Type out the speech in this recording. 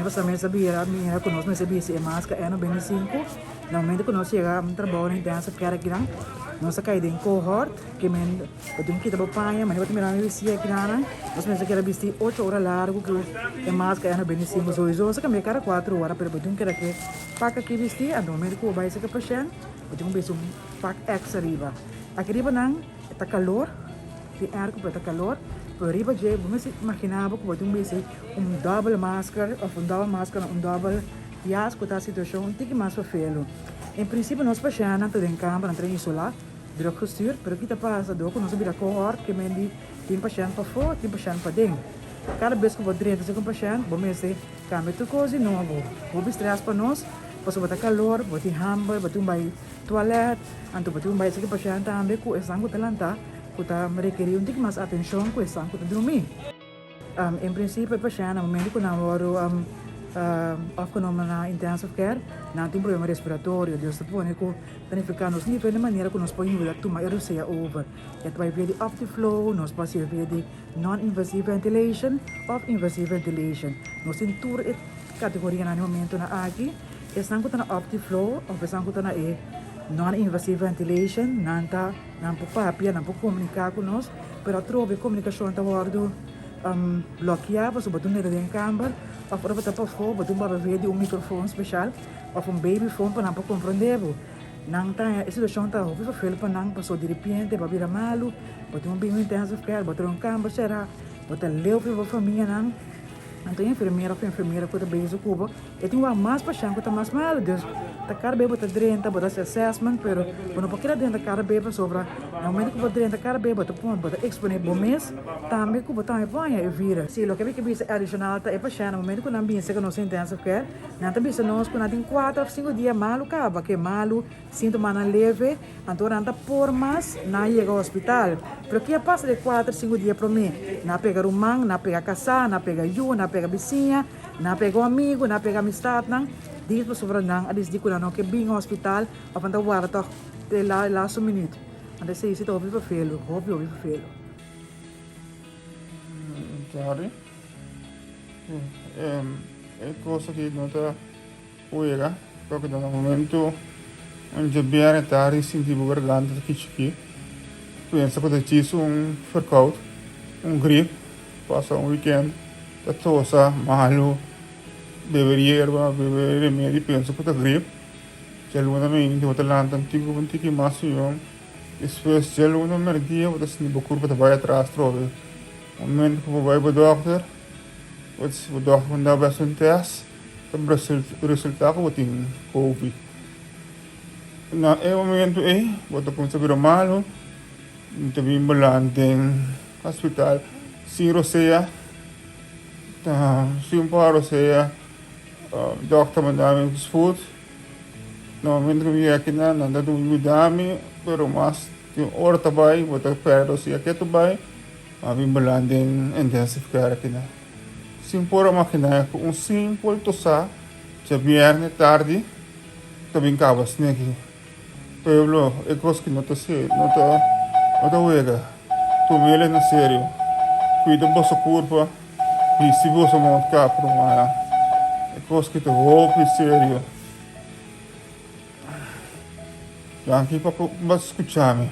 Nos mester bira mira ku nos mester bisti e maska N95. Na momento ku nos yega trabou na intensive care akinan, nos a kai den cohort ke men bo tin ku kita bo paña, manera bo ta mira mi bisti akinan, nos mester keda bisti ocho ora largu ku e maska N95. Souiso nos a kambia kada kuater ora pero bo tin ku keda ke pak aki bisti, anto momento ku bo bai serka pashènt bo tin ku bisti un pak èkstra riba. Aki riba nan e ta kalor. Tin airco pero ta calor, pero riba dje bo mester imagina bo cu bo tin bisti un double masker of un double masker no un double jas cu ta situacion un tiki mas vervelo. En principio nos pashentnan ta den camber nan ta den isola, druk gestuurd, pero ki ta pasa door cu nos a bira cohort ke men di tin pashent pafo tin pashent paden. Cada bes cu bo drenta cerca un pashent bo mester cambia tur cos di nobo. Hopi stress pa nos pasobra ta calor, bo tin hamber, bo tin bay toilet, anto bo tin un bai esaki pashent tambe cu esnan cu ta lanta cu ta rekeri un tiki mas atencion cu esnan cu ta drumi. En principio e pashent na momento cu nan wordo opgenomen na intensive care nan tin problema respiratorio, dus ta pone cu ta nifica nos tin diferente manera cu nos por yuda tuma e rosea over. E ta bai via di optiflow, nos por haci via di non-invasive ventilation of invasive ventilation. Nos tin tur e categorianan na e momentonan aki. Esnan ku ta na Optiflow òf esnan ku ta na e non-invasive ventilation, nan ta, nan por papia, nan por komuniká ku nos, pero atrobe e komunikashon ta wòrdu blòkiá pasobra bo ta mira den kamber òf ora bo ta pafó bo tin papia via di un mikrofon speshal òf un babyfon pa nan por komprondé bo. Nan ta haña e situashon ta hopi vervelend pa nan pasobra diripiente bo a bira malu, bo tin un bin intensive care, bo ta den un kamber será, bo ta leu for di bo famianan. Anto e enfermero of enfermera ku ta bezig ku bo, e tin wak mas pashènt ku ta mas malu. Dus ta kada bes bo ta drenta, bo ta hasi assessment, pero bo no por keda drenta kada bes pasobra na momento ku bo drenta kada bes bo ta pone, bo ta eksponé bo mes tambe ku bo tambe por haña e virus. Si, loke mi ke bisa adishonal ta e pashènt na momento ku nan binse ku nos intensive care, nan ta bisa nos ku nan tin kuater of sinku dia malu kaba, ke malu. Sintomanan leve, anto nan ta por mas nan yega hospital. Pero ke a pasa de kuater, sinku dia promé? Nan a pega ruman, nan a pega kasá, nan a pega yu, nan a pega bisiña, nan a pega un amigu, nan a pega amistatnan. Dis pasobra nan a disidí ku nan no ke bin hospital òf nan ta warda tòg te la lastu minüt. Anto esei si ta hopi vervelu, hopi hopi vervelu. Sorry. E kos aki no ta. Wega, loke ta na momento un dje bièrnè tardi sinti bo garganta ta kichikí, pensa ku ta djis un verkoud, un grip, pasa un wikènt ta tosa malu, bebe yerba, bebe remedi pensa ku ta grip, djaluna mainti bo ta lanta un tiki un tiki mas pion, despues djaluna mèrdia bo ta sinti bo kurpa ta bai atras trobe, momento ku bo bai bo dòkter, bo dòkter manda bo hasi un tèst. Ta resultá ku bo tin covid. Na e momento ei bo ta kuminsá bira malu, bo ta bin balan den hospital sin rosea, sin por rosea, dòkter manda mi spoed. Na momento ku mi yega akinan nan ta yuda mi, pero mas tin ora ta bai bo ta pèrdè rosea ketu bai, mi a bin balan den intensive care akinan. Sin por a maginá ku un simpel tosá djabièrnè tardi ta bin kaba sneki. Pueblo, e kos ki no ta no ta no ta wega. Tum'el na serio. Kuida boso kurpa, bisti boso mondkap rumannan. E kos ki ta hopi serio. Danki pa bo skucha mi.